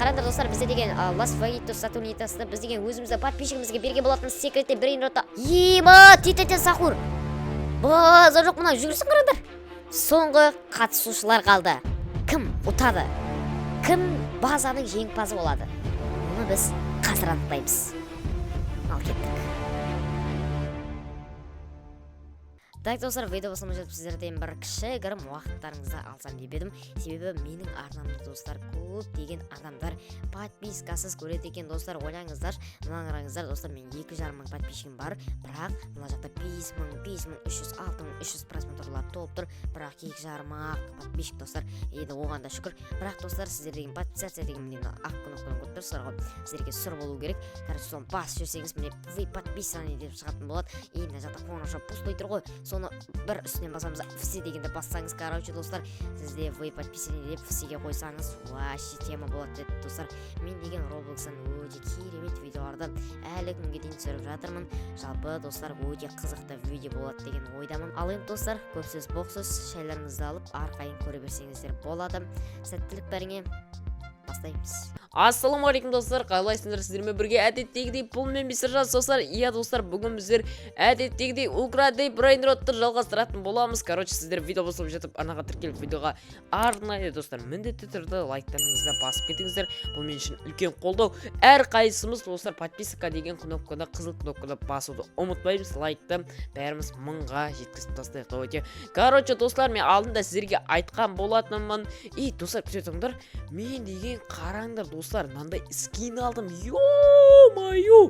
Қараңдар, достар, бізде деген Лас Вагито Сатурнитасты біз деген өзімізді подписчигімізге берген болатынбыз. Секретте брейнротта ема титетен сахур, базар жоқ. Мына жүгірсін, қараңдар, соңғы қатысушылар қалды. Кім ұтады, кім базаның жеңімпазы болады, мұны біз қазір анықтаймыз. Ал кеттік. Так, достар, видео бастамай жатып, сіздерден бір кішігірім уақыттарыңызды алсам деп едім. Себебі менің арнамды, достар, көптеген адамдар подпискасыз көреді екен. Достар, ойлаңыздар, мына қараңыздар, достар, мен 2,5 мың подписчигім бар, бірақ мына жақта 5000, 5300, 6300 просмотрлар толып тұр, бірақ 2,5 ақ подписчик, достар. Енді оған да шүкір. Бірақ, достар, сіздер деген подписаться деген, міне, мына ақ кнопканы көріп тұрсыздар ғой, сіздерге сұр болу керек. Короче, соны басып жіберсеңіз, міне, «Вы подписаны» деп шығатын болады. И мына жақта қоңырауша пустой тұр ғой, соны бір үстінен басамыз. «Все» дегенді бассаңыз, короче, достар, сізде «Вы подписаны» деп «Все»ге қойсаңыз, вообще тема болады деді. Достар, мен деген Роблокстан өте керемет видеоларды әлі күнге дейін түсіріп жатырмын. Жалпы, достар, өте қызықты видео болады деген ойдамын. Ал енді, достар, көп сөз, боқ сөз, шайларыңызды алып, арқайын көре берсеңіздер болады. Сәттілік бәріңе! Бастаймыз. Ассалаумағалейкум, достар, қалайсыңдар? Сіздермен бірге әдеттегідей бұл мен, Мистер Жас, достар. Иә, достар, бүгін біздер әдеттегідей Укради Брейнротты жалғастыратын боламыз. Короче, сіздер видео бастап жатып, арнаға тіркеліп, видеоға арнайы, достар, міндетті түрде лайктарыңызды басып кетіңіздер. Бұл мен үшін үлкен қолдау. Әр қайсымыз, достар, подписка деген кнопканы, қызыл кнопканы басуды ұмытпаймыз. Лайкты бәріміз 1000-ға жеткізіп тастайық, давайте. Короче, достар, мен алдында сіздерге айтқан болатынмын. И, достар, күте тұрыңдар, мен деген, қараңдар, достар, мынандай скин алдым. Ё-моё,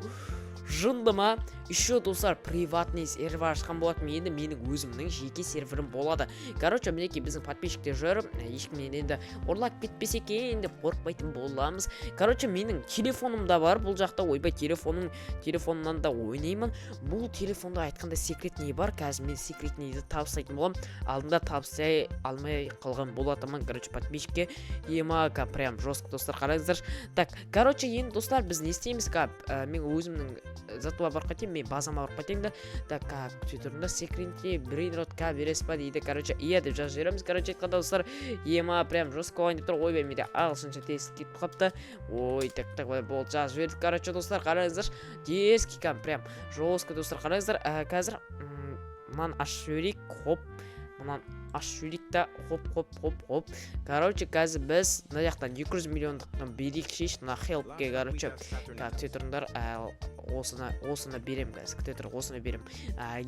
жынды ма? Еще, достар, приватный сервер ашқан болатынмын. Енді менің өзімнің жеке серверім болады. Короче, мінекей, біздің подписчиктер жүр. Ешкімнен енді ұрлап кетпесе екен деп қорықпайтын боламыз. Короче, менің телефоным да бар бұл жақта. Ойбай, телефонымнан да ойнаймын. Бұл телефонда айтқанда секретный бар. Қазір мен секретныйды табыстайтын боламын. Алдында табыстай алмай қалған болатынмын, короче, подписчикке. Ема, прям жестко, достар, қараңыздаршы. Так, короче, енді, достар, біз не істейміз? Мен өзімнің затыма барып қайтайын, мен базама барып қайтайын да. Так, күте тұрыңдар. «Секретный брейнротқа бересіз ба?» дейді. Короче, «Иә» деп жазып жібереміз. Короче айтқанда, достар, ема, прям жестко болайын деп тұр. Ойбай, менде ағылшынша тест кетіп қалыпты. Ой, так, так, болды, жазып жібердік. Короче, достар, қараңыздаршы, дерзкий, кәдімгі прям жестко, достар, қараңыздар. Қазір мынаны ашып жіберейік. Хоп, мынаны ашып жіберейік та, хоп, хоп, хоп, хоп. Короче, қазір біз мына жақтан 200 миллиондықтан берейікші мына хелпке. Короче, қазір, күте тұрыңдар, осыны беремін қазір, күте тұр, осыны беремін.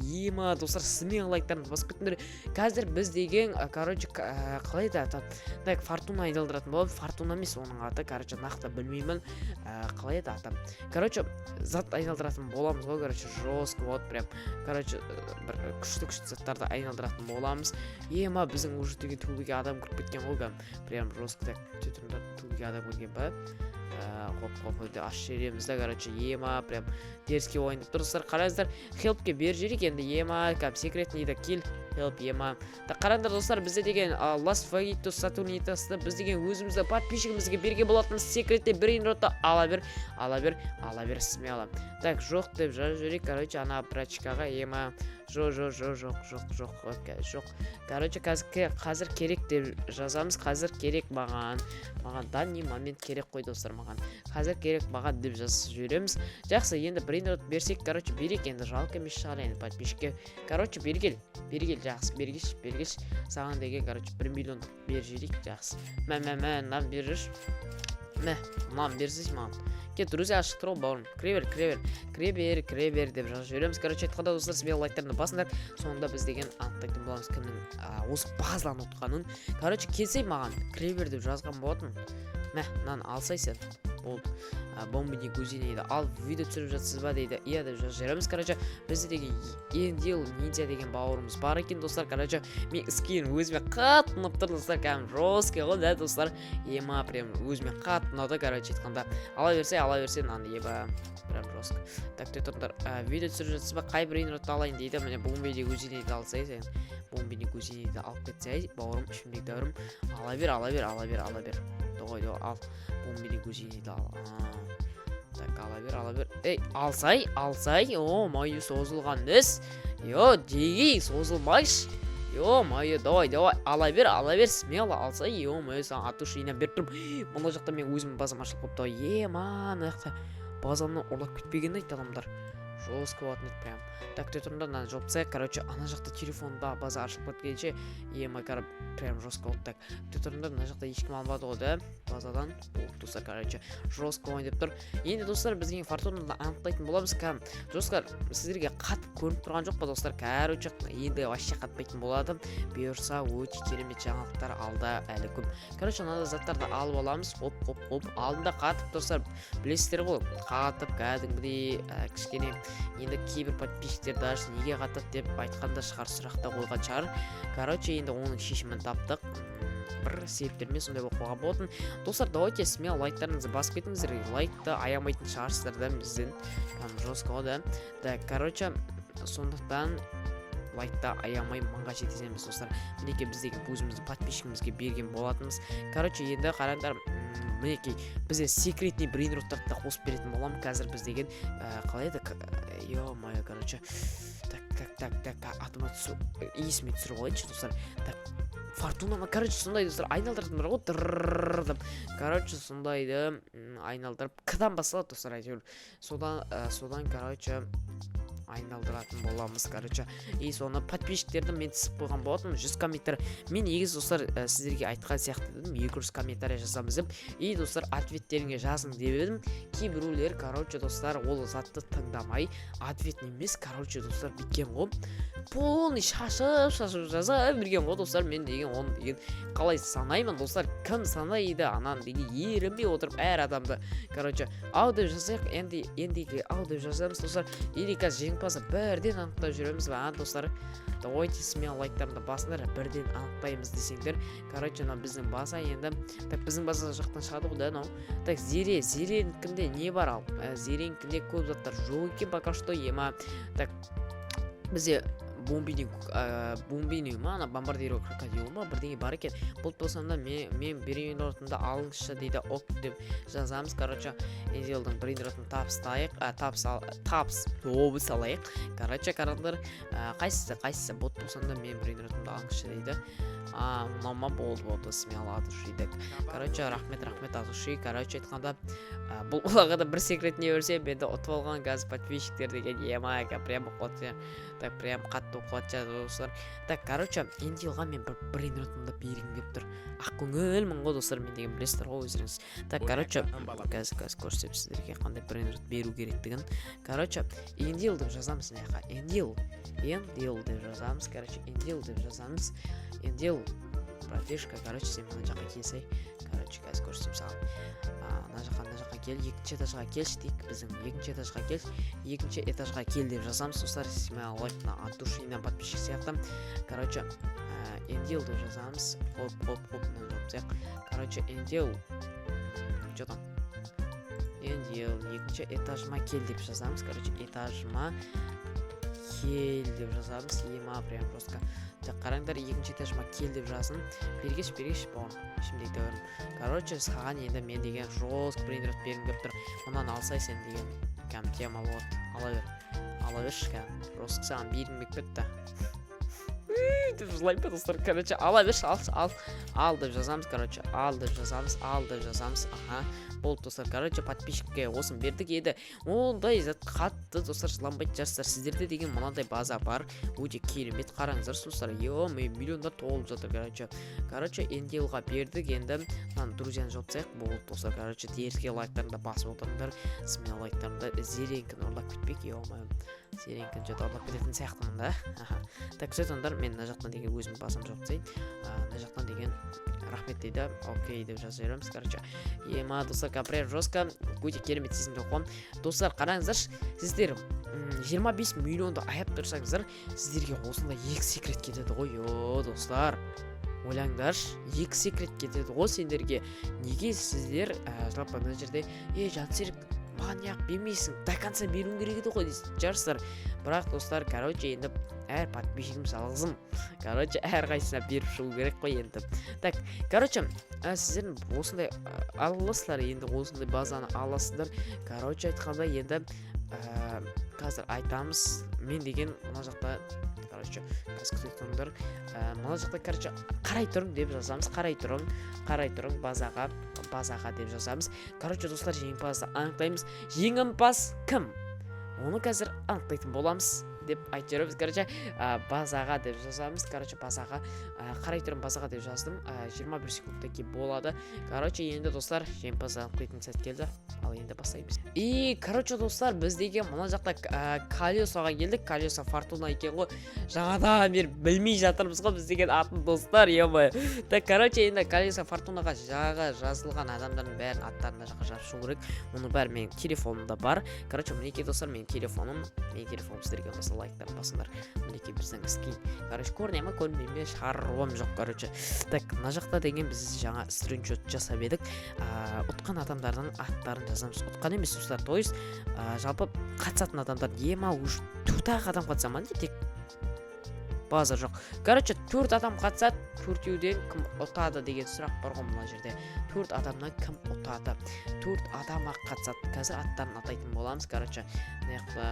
Ема, достар, смело лайктарыңызды басып кетіңдер. Қазір біз деген, короче, қалай еді аты? Так, фортуна айналдыратын боламыз. Фортуна емес оның аты, короче, нақты білмеймін, қалай еді аты. Короче, зат айналдыратын боламыз ғой. Короче, жестко болады прям. Короче, бір күшті күшті заттарды айналдыратын боламыз. Ема, біздің уже деген төбеге адам кіріп кеткен ғой кәдімгі, прям жестко. Так, күте тұрыңдар, төбеге адам кірген ба? Хоп, хоп, деп ашып жібереміз да. Короче, ема, прям дерзкий ойын деп тұр. Достар, қараңыздар, хелпке беріп жіберейік енді. Ема, кәдімгі секретныйда кел, хелп, ема. Так, қараңдар, достар, бізде деген Лас Вагито Сатурнитасты біз деген өзімізді подписчигімізге берген болатынбыз. Секретте брейнротты ала бер, ала бер, ала бер смело. Так, «Жоқ» деп жазып жіберейік. Короче, ана прачкаға. Ема, жоқ, жоқ, жоқ, жоқ, жоқ, жоқ, окей, жоқ. Короче, қазір «Керек» деп жазамыз. «Қазір керек маған, маған данный момент керек қой, достар, маған қазір керек маған» деп жазып жібереміз. Жақсы, енді брейнрот берсек, короче, берейік енді, жалко емес шығар енді подписчикке. Короче, бері кел, бері кел, жақсы, бері келші, бері келші. Саған деген, короче, 1 миллиондық беріп жіберейік. Жақсы, мә, мә, мә, мынаны беріп жіберші. Мә, мынаны берсейші маған. Кет, друзья ашық тұр ғой, бауырым, кіре бер, кіре бер, кіре бер, кіре бер деп жазып жібереміз. Короче айтқанда, достар, смело лайктарыңды басыңдар. Соңында біз деген анықтайтын боламыз кімнің осы базаны ұтқанын. Короче, келсей маған, «Кіре бер» деп жазған болатын. Мә, мынаны алсай сен, болды. «Бомбини гузини» дейді. Ал «Видео түсіріп жатсыз ба?» дейді. «Иә» деп жазып жібереміз. Короче, бізде деген Эндил Ниндзя деген бауырымыз бар екен, достар. Короче, мен скин өзіме қатты ұнап тұр, достар, кәдімгі жесткий ғой да, достар. Ема, прям өзіме қатты ұнады. Короче айтқанда, ала берсе, ала берсе мынаны. Еба, прям жестко. Так, күте тұрыңдар. «Видео түсіріп жатсыз ба? Қай брейнротты алайын?» дейді. Міне, Бомбини Гузиниді алсай сен, Бомбини Гузиниді алып кетсе, бауырым, ішімдегі дәурім, ала бер, ала бер, ала бер, ала бер. Давай, давай, ал, Бомбини Гузиниді ал. Так, ала бер, ала бер, ей, алсай, алсай. О, мою, созылған іс. Йо, дегей, созылмайшы. Ё-моё, давай, давай, ала бер, ала бер, смело алса. Ё-моё, саған от души ойнап беріп тұрмын. Мына жақта мен өзімнің базам ашылып қалыпты ғой. Ема, мына жақта базамнан ұрлап кетпеген дейді адамдар, жестко болатын еді прям. Так, күте тұрыңдар, мынаны жауып тастайық. Короче, ана жақта телефонда база ашылып кеткенше, ема, прям жестко болды. Так, күте тұрыңдар, мына жақта ешкім алмады ғой да базадан? Болды, достар, короче, жестко ойын деп тұр. Енді, достар, бізге фортунаны анықтайтын боламыз. Кәдімгі, достар, сіздерге қатып көрініп тұрған жоқ па, достар? Короче, енді вообще қатпайтын болады, бұйырса. Өте керемет жаңалықтар алда әлі көп. Короче, мынандай заттарды алып аламыз. Хоп, хоп, хоп. Алдында қатып, достар, білесіздер ғой, қатып кәдімгідей. Кішкене енді кейбір подписчиктер даже неге қатады деп айтқан да шығар, сұрақ та қойған шығар. Короче, енді оның шешімін таптық. Бір себептермен сондай болып қалған болатын. Достар, давайте смело лайктарыңызды басып кетіңіздер, лайкты аямайтын шығарсыздар да бізден, кәдімгі жестко ғой да. Так, короче, сондықтан лайкты аямай 1000-ға жеткіземіз, достар. Мінекей, біз деген өзіміздің подписчигімізге берген болатынбыз. Короче, енді қараңдар, мінекей, бізде секретный брейнроттарды да қосып беретін боламын қазір. Біз деген қалай еді, ё-моё, короче, так, так, так, так, атыма түсу, есіме түсіріп алайыншы, достар. Так, фортуна ма, короче, сондай, достар, айналдыратын бар ғой дырррр деп. Короче, сондайды айналдырып, к-дан басталады, достар, әйтеуір содан, содан, короче, айналдыратын боламыз. Короче, и соны подписчиктерді мен тізіп қойған болатынмын, 100 комментарий. Мен негізі, достар, сіздерге айтқан сияқты едім, 200 комментарий жазамыз деп. И, достар, ответтеріңе жазың деп едім. Кейбіреулер, короче, достар, ол затты тыңдамай, ответ емес, короче, достар, бүйткен ғой, полный шашып шашып жаза берген ғой. Достар, мен деген оны деген қалай санаймын, достар? Кім санайды ананы деген, ерінбей отырып әр адамды? Короче, ау деп жазайық енді, ендігі ау деп жазамыз, достар. Или қазір жеңімпазды бірден анықтап жүреміз ба, а, достар? Давайте смело лайктарыңды басыңдар, бірден анықтаймыз десеңдер. Короче, мынау біздің база енді. Так, біздің база жақтан шығады ғой да мынау. Так, Зере, Зеренікінде не бар? Ал Зеренікінде көп заттар жоқ екен пока что, ема. Так, бізде бомбини, бомбини ма, ана бомбардиро крокодил ма, бірдеңе бар екен. Бұл болсам да, мен брейнротымды алыңызшы дейді. Ок деп жазамыз. Короче, Энзелдің брейнротын табыстайық, табыс, табыс табыс алайық. Короче, қараңдар, қайсысы, қайсысы бот болсам да, мен брейнротымды алыңызшы дейді. А, мынау ма? Болды, болды, смело, от души. Короче, рахмет, рахмет, от души. Короче айтқанда, бұл балаға да бір секрет не берсем, енді ұтып алған қазір подписчиктер деген, ема, прям оқып, так, прям қатты оқып жатыр, достар. Так, короче, Энзелға мен бір брейнротымды бергім келіп тұр. Ақ көңілмін ғой, достар, мен деген, білесіздер ғой өздеріңіз. Так, короче, қазір көрсетемін сіздерге қандай брейнрот беру керектігін. Короче, Эндил деп жазамыз мына жаққа, Эндил, Эндил деп жазамыз. Короче, Эндил деп жазамыз. Эндил, братишка, короче, сен мына жаққа келсей. Короче, қазір көрсетемін саған. Мына жаққа, мына жаққа кел, екінші этажға келші дейік. Біздің екінші этажға кел, екінші этажға кел деп жазамыз, достар. Смело лайк от души на подписчик сияқты. Короче, Эндил деп жазамыз. Хоп, хоп, хоп, мынаны жауып тастайық. Короче, Эндил, че там, Эндил, екінші этажыма кел деп жазамыз. Короче, этажыма кел деп жазамыз. Ема, прям жестко. Так, қараңдар, екінші этажыма кел деп жазсын. Бергеш, бергеш, бауырым, ішімдегі тәуірім. Короче, саған енді мен деген жестко брейнрот бергім келіп тұр. Мынаны алсай сен деген, кәдімгі тема болады. Ала бер, ала берші, кәдімгі жестко саған бергім келіп кетті деп жылаймын ба, достар? Короче, ала берші, ал, ал, ал деп жазамыз. Короче, ал деп жазамыз, ал деп жазамыз. Аха, болды, достар. Короче, подписчикке осыны бердік. Еді ондай зат қатты, достар, жыланбайтын шығарсыздар. Сіздерде деген мынандай база бар, өте керемет. Қараңыздар, достар, е, миллиондар толып жатыр. Короче, Энделға бердік. Енді мынаны, друзьяны жауып тастайық. Болды, достар. Короче, дерзкий лайктарыңды басып отырыңдар, смело лайктарыңды. Зеренкіні ұрлап кетпек, ё-моё, Зеренкіні что-то ұрлап кететін сияқтымын да. Аха, так, все, мен мына жақтан деген өзім басым жауып тастайын. Мына жақтан деген рахмет дейді, окей деп жазып жібереміз. Короче, ема, достар, прям жестко, өте керемет сезімде қуамын. Достар, қараңыздаршы, сіздер 25 миллионды аяп тұрсаңыздар, сіздерге осындай екі секрет кетеді ғой. Йо, достар, ойлаңдаршы, екі секрет кетеді ғой сендерге. Неге сіздер, жалпы мына жерде: «Е, Жансерік, маған неғып бермейсің, до конца беруің керек еді ғой», — дейтін шығарсыздар. Бірақ, достар, короче, енді әр подписчигім жалғызым, короче, әрқайсысына беріп шығу керек қой енді. Так, короче, сіздердің осындай ала аласыздар, енді осындай базаны аласыздар. Короче айтқанда, енді Қазір айтамыз. Мен деген мына жақта, короче, қазір күте тұрыңдар. Мына жақта, короче, қарай тұрың деп жазамыз. Қарай тұрың, қарай тұрың, базаға, базаға деп жазамыз. Короче, достар, жеңімпазды анықтаймыз. Жеңімпаз кім? Оны қазір анықтайтын боламыз деп айтып жібереміз. Короче, базаға деп жазамыз. Короче, базаға, қарай тұрың, базаға деп жаздым. 21 секундтан кейін болады. Короче, енді, достар, жеңімпазды анықтайтын сәт келді. Ал енді бастаймыз. И, короче, достар, біз деген мына жақта колесоға келдік. Колесо фортуна екен ғой. Жаңадан бері білмей жатырмыз ғой біз деген атын, достар, ё-моё. Так, короче, енді колесо фортунаға жағы жазылған адамдардың бәрін аттарын мына жаққа жазып шығу керек. Оның бәрі менің телефонымда бар. Короче, мінекей, достар, менің телефоным. Менің телефоным сіздерге болса, лайктарын басыңдар. Мінекей біздің скин. Короче, көріне ма, көрінбей ме, шаруам жоқ, короче. Так, мына жақта деген біз жаңа скриншот жасап едік. Ұтқан адамдардың аттарын жазамыз. Ұтқан емес, достар, то есть, жалпы қатысатын адамдар. Ема, уже төрт-ақ адам қатыса ма, не тек? Базар жоқ. Короче, төрт адам қатысады. Төртеуден кім ұтады деген сұрақ бар ғой мына жерде. Төрт адамнан кім ұтады? Төрт адам ақ қатысады. Қазір аттарын атайтын боламыз. Короче, мына жақта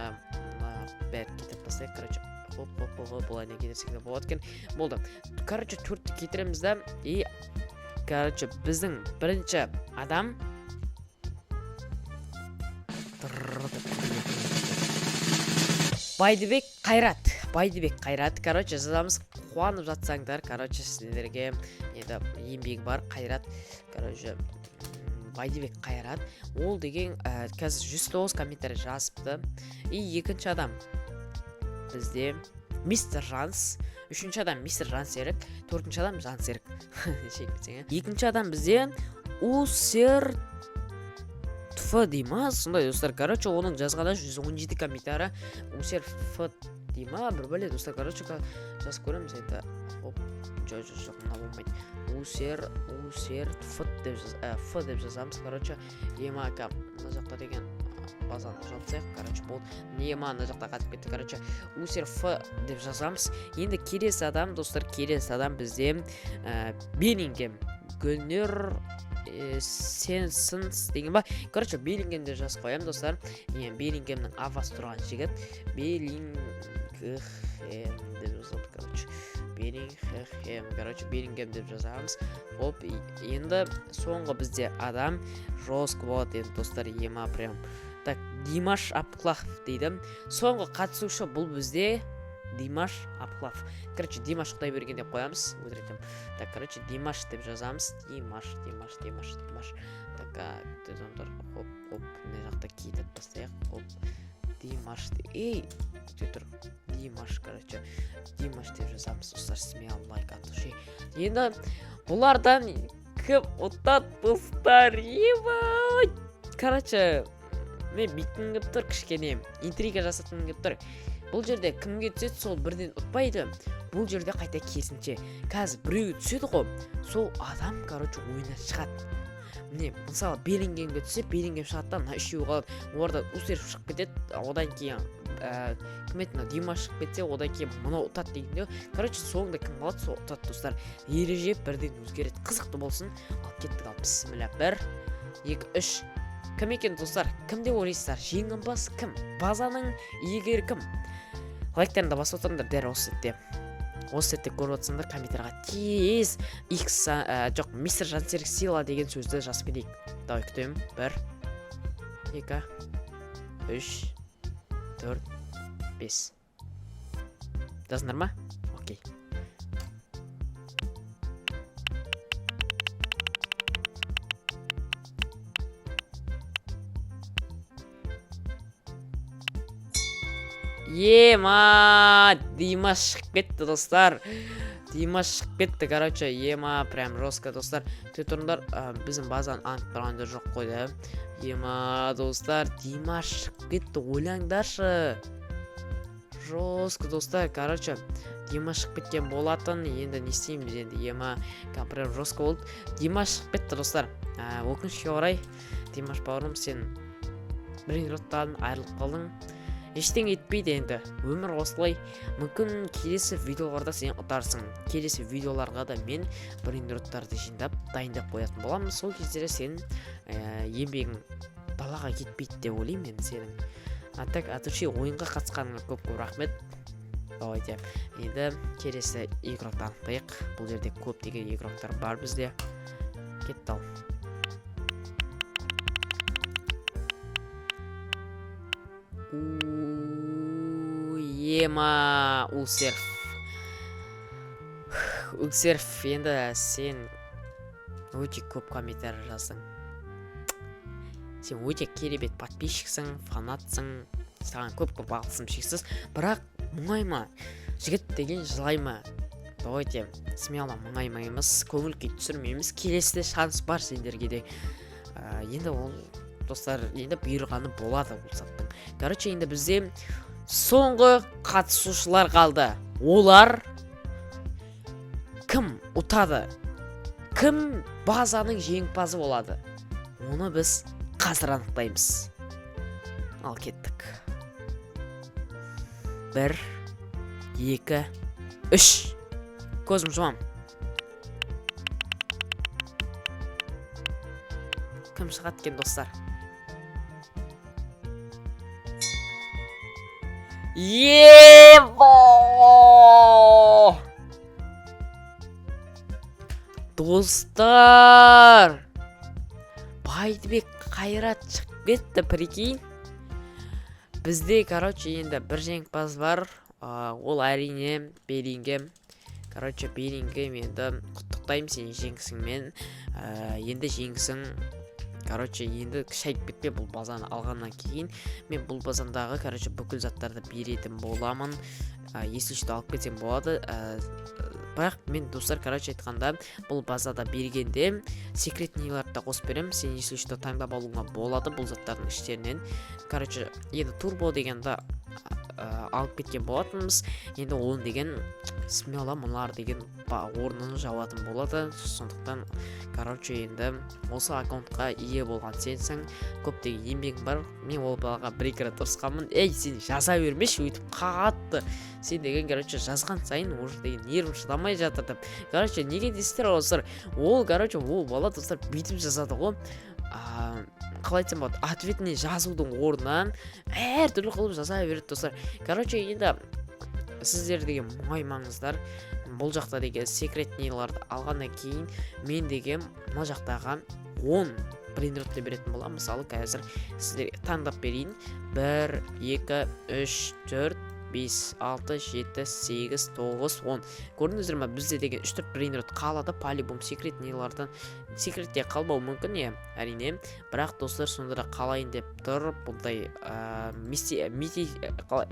мына бәрін кетіріп тастайық. Короче, хоп, хоп, хоп, хоп, былай кетірсек те болады екен. Болды. Короче, төртті кетіреміз да. И, короче, біздің бірінші адам Байдыбек Қайрат. Байдыбек Қайрат. Короче, жазамыз. Қуанып жатсаңдар, короче, сіздерге енді еңбегі бар Қайрат. Короче, Байдыбек Қайрат. Ол деген, қазір 109 комментарий жазыпты. И екінші адам бізде мистер Жанс. Үшінші адам мистер Жансерік. Төртінші адам Жансерік. Шегіп кетсең, ә? Екінші адам бізде Усер Ф дей ма? Сондай, достар. Короче, оның жазғаны 117 комментарий. Усер Ф дей ма? Бір бәле, достар. Короче, жазып көреміз енді. Оп, жоқ, жоқ, жоқ, мына болмайды. Усер, Усер Ф деп жаз, Ф деп жазамыз. Короче, ема, мына жақта деген базаны жауып тастайық. Короче, болды. Ема, мына жақта қатып кетті. Короче, Усер Ф деп жазамыз. Енді келесі адам, достар, келесі адам бізде, Беллингем. Гүлнұр, Сенсенс деген ба? Короче, Беллингем деп жазып қоямын, достар. Беллингемнің авасы тұрған жігіт. Беллингем деп жазады, короче. Беллингем, короче, Беллингем деп жазамыз. Оп, енді соңғы бізде адам жестко болады енді, достар, ема прям. Так, Димаш Апқлахов дейді. Соңғы қатысушы бұл бізде Димаш Апқлахов. Короче, Димаш Құдайберген деп қоямыз. Өтірік айтамын. Так, короче, Димаш деп жазамыз. Димаш, Димаш, Димаш, Димаш. Так, тұр. Хоп, хоп, мына жақта кетіп тастайық. Хоп. Димаш ей, күте тұр. Димаш, короче, Димаш деп жазамыз, достар, смело лайк от души. Енді бұлардан кім ұтады, достар? Ебать! Короче, мен бүйткім келіп тұр, кішкене интрига жасатқым келіп тұр. Бұл жерде кімге түседі, сол бірден ұтпайды. Бұл жерде қайта керісінше. Қазір біреуге түседі ғой, сол адам, короче, ойыннан шығады. Міне, мысалы, Беллингемге түссе, Беллингем шығады да, мына үшеуі қалады. Оларда Усеров шығып кетеді, одан кейін, кім еді, мынау Димаш шығып кетсе, одан кейін мынау ұтады дегенде, короче, соңында кім қалады, сол ұтады, достар. Ереже бірден өзгереді. Қызықты болсын. Ал кеттік, ал бісміллә. 1, 2, 3. Кім екен, достар? Кім деп ойлайсыздар? Жеңімпаз кім? Базаның иегері кім? Лайктарыңды басып отырыңдар дәл осы сәтте. Осы сәтте көріп отырсаңдар, комментарийға тез X, жоқ, мистер Жансерік сила деген сөзді жазып кетейік. Давай, күтемін. 1, 2, 3, 4, 5. Жаздыңдар ма? Окей. Ема, Димаш шығып кетті, достар. Димаш шығып кетті, короче, ема, прям жестко, достар. Күте тұрыңдар, біздің базаны анық тұрған жер жоқ қой да. Ема, достар, Димаш шығып кетті, ойлаңдаршы. Жестко, достар, короче, Димаш шығып кеткен болатын. Енді не істейміз енді, ема, прям жестко болды. Димаш шығып кетті, достар. Өкінішке орай, Димаш бауырым, сен брейнроттан айырылып қалдың. Ештеңе етпейді енді, өмір осылай. Мүмкін келесі видеоларда сен ұтарсың. Келесі видеоларға да мен брейнроттарды жинап дайындап қоятын боламын. Сол кездері сен, еңбегің далаға кетпейді деп ойлаймын енді сенің. А так, от души ойынға қатысқаныңа көп-көп рахмет. Давайте енді келесі игрокты анықтайық. Бұл жерде көптеген игроктар бар бізде. Кетті ал. Ема, Улсерф. Улсерф, енді сен өте көп комментарий жаздың. Сен өте керемет подписчиксің, фанатсың. Саған көп-көп алғысым шексіз. Бірақ мұңайма, жігіт деген жылай ма? Давайте смело мұңаймаймыз, көңіл күй түсірмейміз. Келесіде шанс бар сендерге де. Енді ол достар, енді бұйырғаны болады бұл заттың. Короче, енді бізде соңғы қатысушылар қалды. Олар кім ұтады? Кім базаның жеңімпазы болады? Оны біз қазір анықтаймыз. Ал кеттік. 1, 2, 3. Көзім жұмам. Кім шығады екен, достар? Еба! Достар! Байдыбек Қайрат шығып кетті, прикинь. Бізде, короче, енді бір жеңімпаз бар. Ол әрине Беллингем. Короче, Беллингем, енді құттықтаймын сені жеңісіңмен. Енді жеңісің, короче, енді шайып кетпе бұл базаны алғаннан кейін. Мен бұл базандағы, короче, бүкіл заттарды беретін боламын. Если что, алып кетсем болады. Бірақ мен, достар, короче айтқанда, бұл базада бергенде секретныйларды да қосып беремін. Сен, если что, таңдап алуыңа болады бұл заттардың іштерінен. Короче, енді турбо дегенді алып кеткен болатынбыз. Енді оны деген смело мыналар деген орнын жабатын болады. Сондықтан, короче, енді осы аккаунтқа ие болған сенсің, көптеген еңбегің бар. Мен ол балаға бір екі рет ұрысқанмын. Ей, сен жаза бермеші өйтіп қатты. Сен деген, короче, жазған сайын уже деген нервім шыдамай жатыр деп. Короче, неге дейсіздер, достар? Ол, короче, ол бала, достар, бүйтіп жазады ғой. Қалай айтсам болады, ответіне жазудың орнына әртүрлі қылып жаза береді, достар. Короче, енді сіздер деген мұңаймаңыздар. Бұл жақта деген секретныйларды алғаннан кейін мен деген мына жақтағы 10 брейнротты беретін боламын. Мысалы, қазір сіздерге таңдап берейін. 1, 2, 3, 4, 5, 6, 7, 8, 9, 10. Көрдіңіздер ма, бізде деген 3-4 брейнрот қалады. По-любому секретныйлардан секретте қалмауы мүмкін, иә, әрине. Бірақ, достар, сонда да қалайын деп тұр. Бұндай, қалай?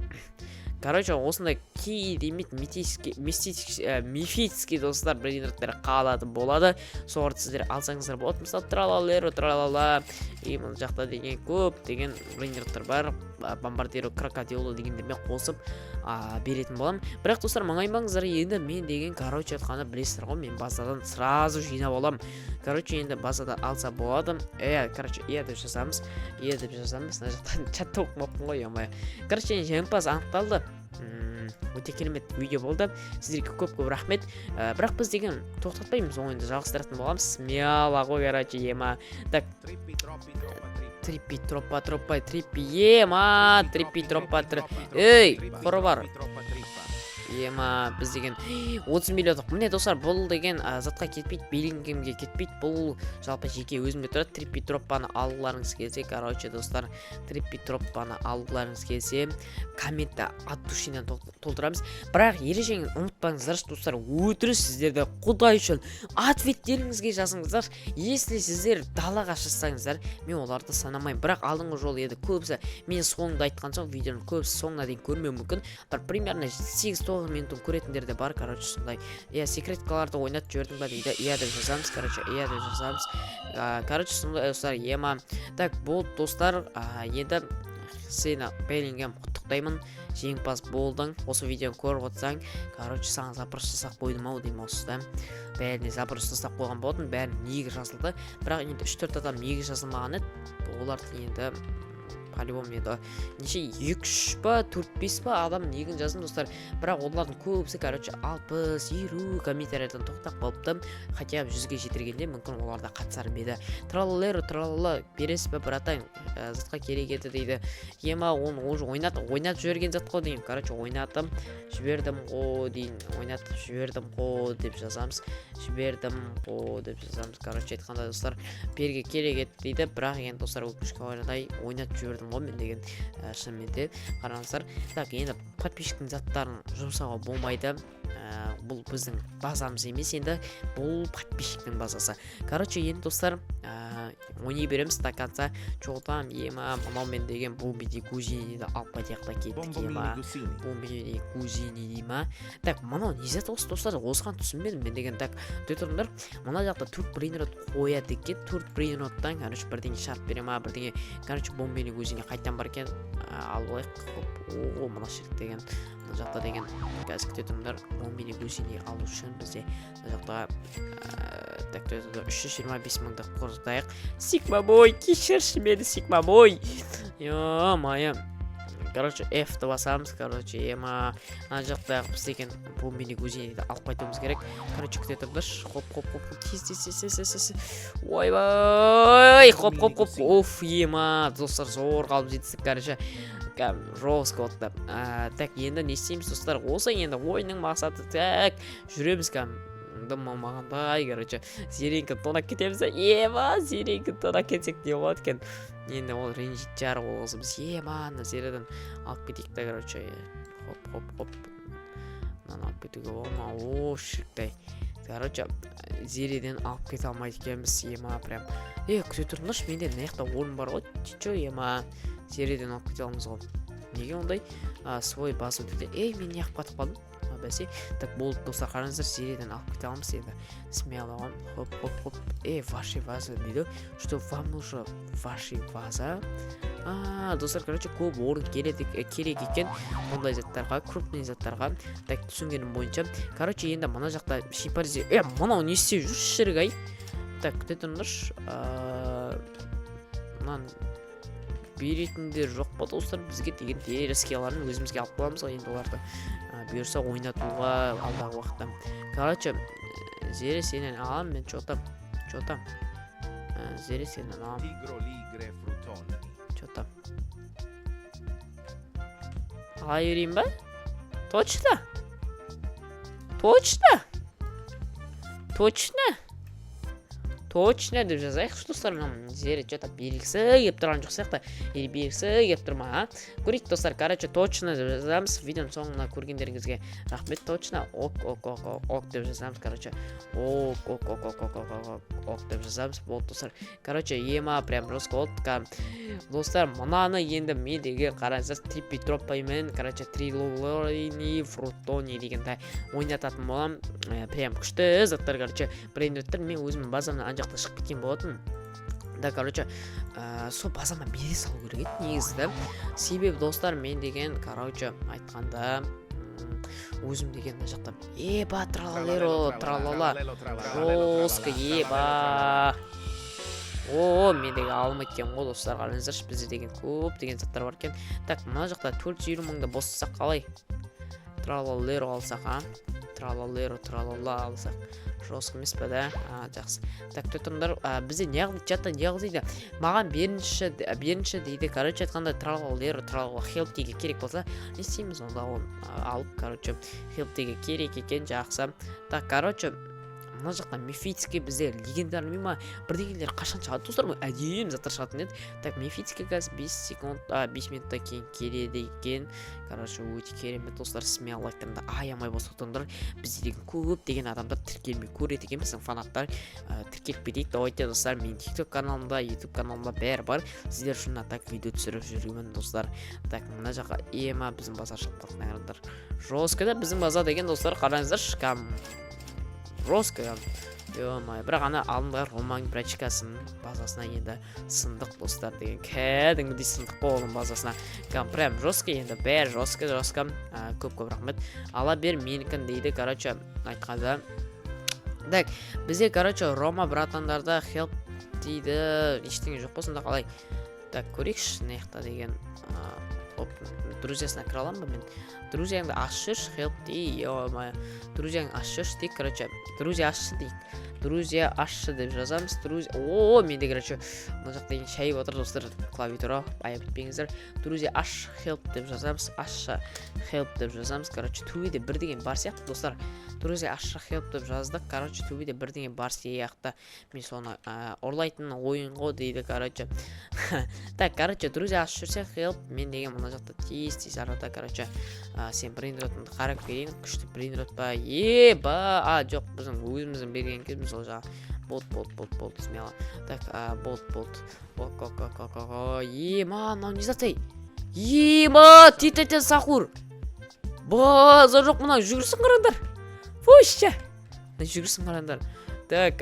Короче, осындай керемет мистический, мифический, достар, брейнроттар қалады болады. Соларды сіздер алсаңыздар болады. Мысалы, тралалеро, тралала. И мына жақта деген көп деген брейнроттар бар. Бомбардиро крокодило дегендермен қосып, беретін боламын. Бірақ, достар, мұңаймаңыздар, енді мен деген, короче айтқанда, білесіздер ғой, мен базадан сразу жинап аламын. Короче, енді базадан алса болады. Короче, е деп жазамыз. Е деп жазамыз. Мына жақтан чатта оқымаппын ғой, ё-моё. Короче, жеңімпаз анықталды. Өте керемет видео болды. Сіздерге көп-көп рахмет. Бірақ біз деген тоқтатпаймыз, ойынды жалғастыратын боламыз. Смело ғой, короче, ема. Так. Триппи, тропа, тропа, триппи, ема, триппи, тропа, Ей, құры бар. Ема, біз деген 30 миллиондық. Міне, достар, бұл деген, затқа кетпейді, Беллингемге кетпейді. Бұл жалпы жеке өзімде тұрады. Триппи троппаны алғыларыңыз келсе, короче, достар, триппи троппаны алғыларыңыз келсе, комментті от душинан толтырамыз. Бірақ ережені ұмытпаңыздаршы, достар, өтірік сіздерді Құдай үшін ответтеріңізге жазыңыздар. Если сіздер далаға шықсаңыздар, мен оларды санамаймын. Бірақ алдыңғы жолы еді көбісі мен соңында айтқан соң видеоның көбісі соңына дейін көрмеуі мүмкін. Бір примерно 8-9 минутын көретіндер де бар, короче, сондай. Иә, секреткаларды ойнатып жібердің ба дейді. Иә деп жазамыз, короче, иә деп жазамыз. Короче, сондай, достар, ема. Так, болды, достар, енді сені, Беллингем, құттықтаймын, жеңімпаз болдың. Осы видеоны көріп отырсаң, короче, саған запрос жасап қойдым ау деймін осы да. Бәріне запрос жасап қойған болатын, бәрі неге жазылды. Бірақ енді 3-4 адам неге жазылмаған еді, оларды енді По-любому енді неше, екі, үш па, төрт, бес па адам негін жаздым, достар. Бірақ олардың көбісі, короче, 60, 50 комментарийдан тоқтап қалыпты. Хотя бы 100-ге жетіргенде, мүмкін, олар да қатысар ма еді. Тралалеро тралала, бересіз бе, братан? Затқа керек еді дейді. Ема, оны уже ойнатып жіберген зат қой деймін. Короче, ойнатып жібердім ғой дейін, ойнатып жібердім ғой деп жазамыз, жібердім ғой деп жазамыз. Короче айтқанда, достар, берге керек еді дейді. Бірақ енді, достар, өкінішке орай, ойнатып жібердім ғой мен деген. Шынымен де, қараңыздар. Так, енді подписчиктің заттарын жұмсауға болмайды. Бұл біздің базамыз емес енді, бұл подписчиктің базасы. Короче, енді, достар, ойнай береміз до конца. Че там, ема, мынаумен деген Бомбини Гузиниді алып қайтайық та, кеттік, ема. Bombolini Gusini. Бомбини Гузини дей ма? Так, мынау не зат осы, достар? Осыған түсінбедім мен деген. Так, күте тұрыңдар, мына жақта төрт брейнрот қояды екен. Төрт брейнроттан, короче, бірдеңе шығарып бере ма, бірдеңе. Короче, Бомбини Гузини қайтадан бар екен. Алып алайық. Хоп, о, мына шірік деген мына жақта деген. Қазір, күте тұрыңдар, Бомбини Гузини алу үшін бізде мына жақта так, 325 мыңды құртайық. Сигма бой, кешірші мені, сигма бой, ё-моё. Короче, F-ті басамыз. Короче, ема, ана жақта біз деген Бомбини Гузиниді алып қайтуымыз керек. Короче, күте тұрыңдаршы. Хоп, хоп, хоп, хоп, тез, тез, тез, тез, тез, тез, ойбай, хоп, хоп, хоп, оф, ема, достар, зорға алып жетістік. Короче, кәдімгі жестко болды. Так, енді не істейміз, достар? Осы енді ойынның мақсаты. Так, жүреміз кәдімгі дым болмағандай. Короче, Зеренька тонап кетеміз. Ема, Зеренька тонап кетсек, не болады екен енді? Ол ренжитін шығар ол қызымыз. Ема, ана Зереден алып кетейік та. Короче, хоп, хоп, хоп, мынаны алып кетуге бола ма? О, шіріктай. Короче, Зереден алып кете алмайды екенбіз. Ема, прям. Е, күте тұрыңдаршы, менде мына жақта орын бар ғой. Че, ема, Зереден алып кете аламыз ғой. Неге ондай? Свой базу дейді. Ей, мен неғып қатып қалдым? Бәсе. Так, болды, достар, қараңыздар, Зереден алып кете аламыз енді смело ғой. Хоп, хоп, хоп. Эй, ваши ваза дейді. Что вам нужно? Ваши ваза. А, достар, короче, көп орын келеді, керек екен ондай заттарға, крупный заттарға. Так, түсінгенім бойынша, короче, енді мына жақта шимпанзе. Е, мынау не істеп жүр, шірік ай? Так, күте тұрыңдаршы. Мынаны беретіндер жоқ па, достар, бізге деген? Дерзкияларын өзімізге алып қаламыз ғой енді оларды. Бұйырса, ойнатуға алдағы уақытта. Короче, Зере, сенен аламын мен. Че там, че там? Зере, сенен аламын. Tigro ligre frutoni. Че там, ала берейін ба? Точно, точно, точно, точно деп жазайықшы, достар. Мына Зере че то бергісі келіп тұрған жоқ сияқты или бергісі келіп тұр ма, а? Көрейік, достар. Короче, точно деп жазамыз. Видеоның соңына көргендеріңізге рахмет. Точно, ок, ок, ок, ок, ок деп жазамыз. Короче, ок, ок, ок, ок, ок, ок, ок, ок деп жазамыз. Болды, достар. Короче, ема, прям жестко болды кәдімгі. Достар, мынаны енді мен деген, қараңыздар, Триппи Троппаймен, короче, Трилолини Фрутони дегенді ойнататын боламын. Прям күшті заттар, короче, брейнроттар. Мен өзімнің базамнан ана жақта шығып кеткен болатын да. Короче, сол базама бере салу керек еді негізі да. Себебі, достар, мен деген, короче айтқанда, өзім деген мына жақта, еба, тралалеро тралала, жестко, еба. О, мен деген алмайды екенмін ғой, достар. Қараңыздаршы, бізде деген көп деген заттар бар екен. Так, мына жақта 450 мыңды босатсақ қалай? Тралалеро алсақ, а, тралалеро тралала алсақ, жестко емес па да? А, жақсы. Так, күте тұрыңдар. Бізде неғыл чатта, неғыл дейді? Маған беріңізші, беріңізші дейді. Короче айтқанда, тралалеро тралала хелптиге керек болса, не істейміз онда? Оны алып, короче, хелптиге керек екен, жақсы. Так, короче, мына жақта мифический, бізде легендарный ма, бірдеңелер қашан шығады, достар? Әдемі заттар шығатын еді. Так, мифический қазір 5 секунд, а, 5 минуттан кейін келеді екен. Короче, өте керемет, достар. Смело лайктарыңды аямай басып отырыңдар. Бізде деген көп деген адамдар тіркелмей көреді екен, біздің фанаттар. Тіркеліп кетейік, давайте, достар. Менің ТикТок каналымда, Ютуб каналымда бәрі бар. Сіздер үшін так видео түсіріп жүрмін, достар. Так, мына жаққа, ема, біздің базар шығып қалды. Қараңдар, жестко да біздің база деген, достар, қараңыздаршы, кәдімгі жестко, ё-моё. Бірақ ана алдыңғы Роман брачкасының базасына енді сындық, достар, деген кәдімгідей сындық қой оның базасына. Кәдімгі прям жестко енді, бәрі жестко, жестко. Көп көп рахмет. Ала бер менікін дейді. Короче айтқанда, так, бізде, короче, Рома братандарда хелп дейді, ештеңе жоқ қой. Сонда қалай? Так, көрейікші, мына жақта деген оп, друзьясына кіре аламын ба мен? Друзьяңды ашып жіберші, help дей, ё. Друзьяңды ашып жіберші дейік, короче, друзья ашшы дейік. Друзья ашшы деп жазамыз. Друзья. О, менде, короче, мына жақта деген шайып отыр, достар, клавиатура, аяп етпеңіздер. Друзья аш, help деп жазамыз. Ашшы, help деп жазамыз. Короче, төбеде бірдеңе бар сияқты, достар. Друзья ашшы, help деп жаздық. Короче, төбеде бірдеңе бар сияқты. Мен соны ұрлайтын ойын ғой дейді, короче. Так, короче, друзья ашып жүрсе, help, мен деген мына жақта тез тез арада, короче, сен брейнротыңды қарап келейін. Күшті брейнрот па? Еба, а, жоқ, біздің өзіміздің берген екенбіз ол жағы. Болды, болды, болды, болды, смело. Так, болды, болды. Ема, мынау не зат, ей? Ема, тетете сахур. Базар жоқ, мынау жүгірсін, қараңдар. Фуща. Мына жүгірсін, қараңдар. Так,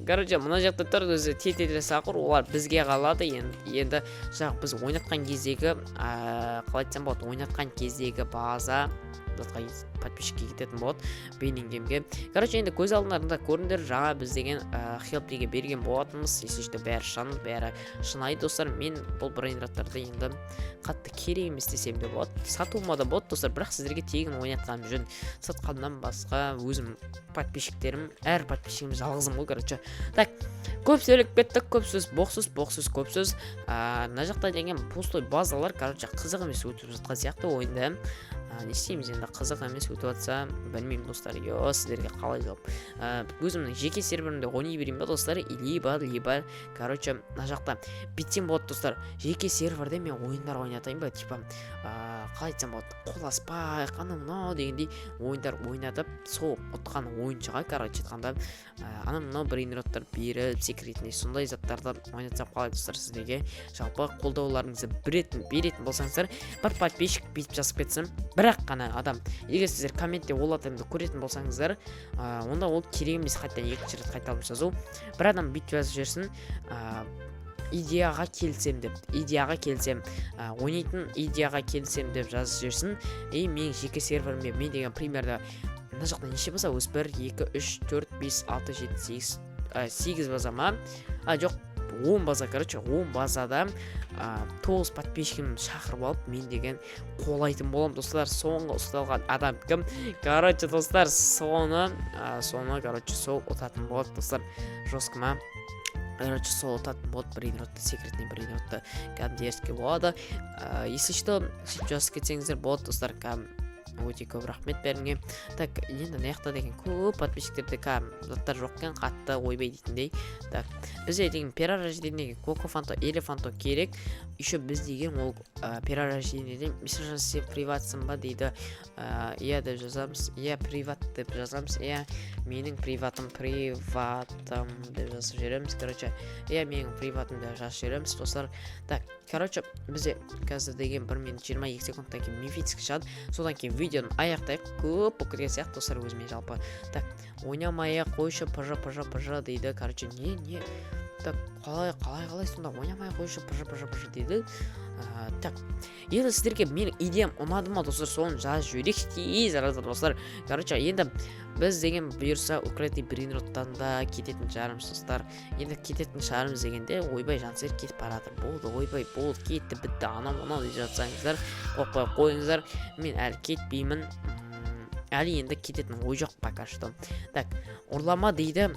короче, мына жақта тұр өзі тетете сахур, олар бізге қалады енді. Енді жаңағы біз ойнатқан кездегі, қалай айтсам болады, ойнатқан кездегі база затқа, подписчикке кететін болады, Беннингемге. Короче, енді көз алдыларында көріңдер, жаңа біз деген help деген берген болатынбыз. Если что, бәрі шын, бәрі шынайы, достар. Мен бұл брейнроттарды енді қатты керек емес десем де болады, сатуыма да болады, достар, бірақ сіздерге тегін ойнатқаным жөн. Сатқаннан басқа өзім подписчиктерім, әр подписчигім жалғызым ғой, короче. Так, көп сөйлеп кеттік, көп сөз боқ сөз, боқ сөз көп сөз. Мына жақта деген пустой базалар, короче, қызық емес өтіп жатқан сияқты ойында. Не істейміз енді, қызық емес өтіп жатса, білмеймін, достар. Йо, сіздерге қалай жауап? Өзімнің жеке серверімде ойнай берейін ба, достар, либо, короче, мына жақта бүйтсем болады, достар, жеке серверде мен ойындар ойнатайын ба, типа, қалай айтсам болады, қол аспайық, анау мынау дегендей ойындар ойнатып, сол ұтқан ойыншыға, короче айтқанда, анау мынау брейнроттар беріп, секретный сондай заттарды ойнатсам қалай, достар? Сіздерге жалпы қолдауларыңызды беретін болсаңыздар, бір подписчик бүйтіп жазып кетсін, бірақ қана адам. Егер сіздер комментте ол адамды көретін болсаңыздар, онда ол керек емес қайтадан екінші рет қайталап жазу. Бір адам бүйтіп жазып жіберсін: идеяға келсем деп, идеяға келсем, ойнайтын идеяға келсем деп жазып жіберсін. И менің жеке серверіме мен деген примерно мына жақта неше база өзі? Бір, екі, үш, төрт, бес, алты, жеті, сегіз, сегіз база ма? А, жоқ, 10 база. Короче, 10 базада тоғыз подписчигімді шақырып алып, мен деген қолайтын боламын, достар. Соңғы ұсталған адам кім, короче, достар, соны, короче, сол ұтатын болады, достар. Жестко ма? Короче, сол ұтатын болады брейнротты, секретный брейнротты, кәдімгі дерзкий болады. Если что, сөйтіп жазып кетсеңіздер болады, достар. Кәдімгі өте көп рахмет бәріңе. Так, енді мына жақта деген көп подписчиктерде кәдімгі заттар жоқ екен қатты, ойбай дейтіндей. Так, бізде деген перерождениеге коко фанто, элефанто керек. Еще біз деген ол перерождениеден. Мисал, сен приватсың ба дейді. Иә деп жазамыз, иә, приват деп жазамыз, иә, менің приватым, приватым деп жазып жібереміз. Короче, иә, менің приватым деп жазып жібереміз, достар. Так, короче, бізде қазір деген 1 минут 22 секундтан кейін мифический шығады, содан кейін видеоны аяқтайық. Көп болып кеткен сияқты, достар, өзіме жалпы. Так, ойнамай ақ қойшы, пж пж пж дейді. Короче, не не так, қалай, қалай, қалай сонда ойнамай ақ қойшы, пж пж пж дейді. Так, енді сіздерге менің идеям ұнады ма, достар, соны жазып жіберейікші тез арада, достар. Короче, енді біз деген бұйырса украинный брейнроттан да кететін шығармыз, достар. Енді кететін шығармыз дегенде, ойбай, Жансер кетіп бара жатыр, болды, ойбай, болды, кетті, бітті, анау мынау деп жатсаңыздар, қорықпай қойыңыздар, мен әлі кетпеймін. Әлі енді кететін ой жоқ пока что. Так, ұрлама дейді,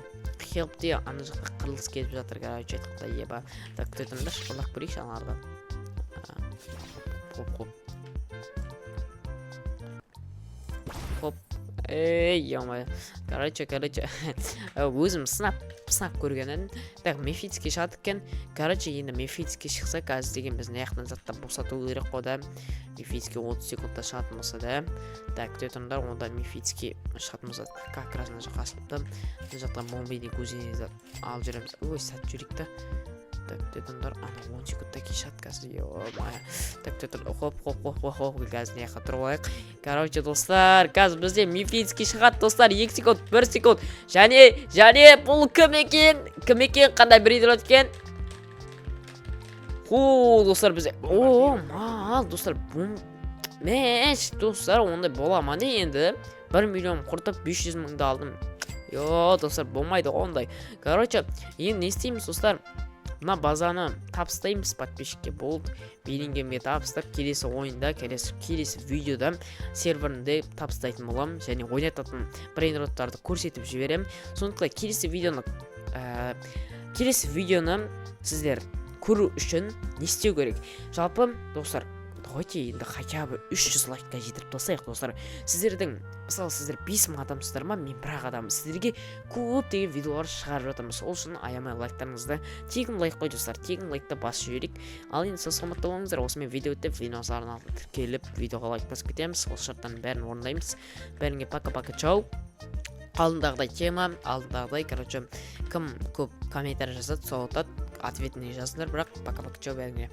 help де. Ана жақта қырылыс кетіп жатыр, короче айтқанда, еба. Так, күте тұрыңдаршы, ұрлап көрейікші аналарды. Хоп, хоп, хоп, ей, ё. Короче, өзім сынап көрген едім. Так, мифический шығады екен. Короче, енді мифический шықса, қазір деген біз мына жақтан заттар босату керек қой да. Мифический 30 секундта шығатын болса да. Так, күте тұрыңдар, онда мифический шығатын болса, как раз мына жаққа ашылыпты. Мына жақтан бомбейдің көзіне алып жүреміз. Ой, сатып жіберейік та. Так, күте тұрыңдар, ана 10 секундтан кейін шығады қазір, ё. Так, күте тұр, хоп, хоп, хоп, хоп, хоп, қазір мына жаққа тұрып алайық. Короче, достар, қазір бізде мифический шығады, достар. 2 секунд, 1 секунд, және бұл кім екен? Кім екен? Қандай брейнрот екен? Ху, достар, бізде, о, мал, достар, бум мәш, достар, ондай бола ма, не? Енді 1 миллион құртып, 500 мыңды алдым. Йо, достар, болмайды ғой ондай. Короче, енді не істейміз, достар? Мына базаны табыстаймыз подписчикке, болды. Беллингемге табыстап, келесі ойында, келесі видеода серверінде табыстайтын боламын және ойнататын брейнроттарды көрсетіп жіберемін. Сондықтан келесі видеоны сіздер көру үшін не істеу керек? Жалпы, достар, давайте енді хотя бы 300 лайкқа жетіріп тастайық, достар. Сіздердің, мысалы, сіздер 5000 адамсыздар ма, мен бір ақ адаммын. Сіздерге көптеген видеолар шығарып жатырмыз. Сол үшін аямай лайктарыңызды, тегін лайк қой, достар, тегін лайкты басып жіберейік. Ал енді сау саламатта болыңыздар. Осымен видео өтіп, видео тіркеліп, видеоға лайк басып кетеміз. Осы шарттардың бәрін орындаймыз. Бәріңе пока, пока, чао. Алдындағыдай тема, алдындағыдай, короче, кім көп комментарий жазады, сол ұтады. Ответный жазыңдар бірақ. Пока, пока, чао бәріңе.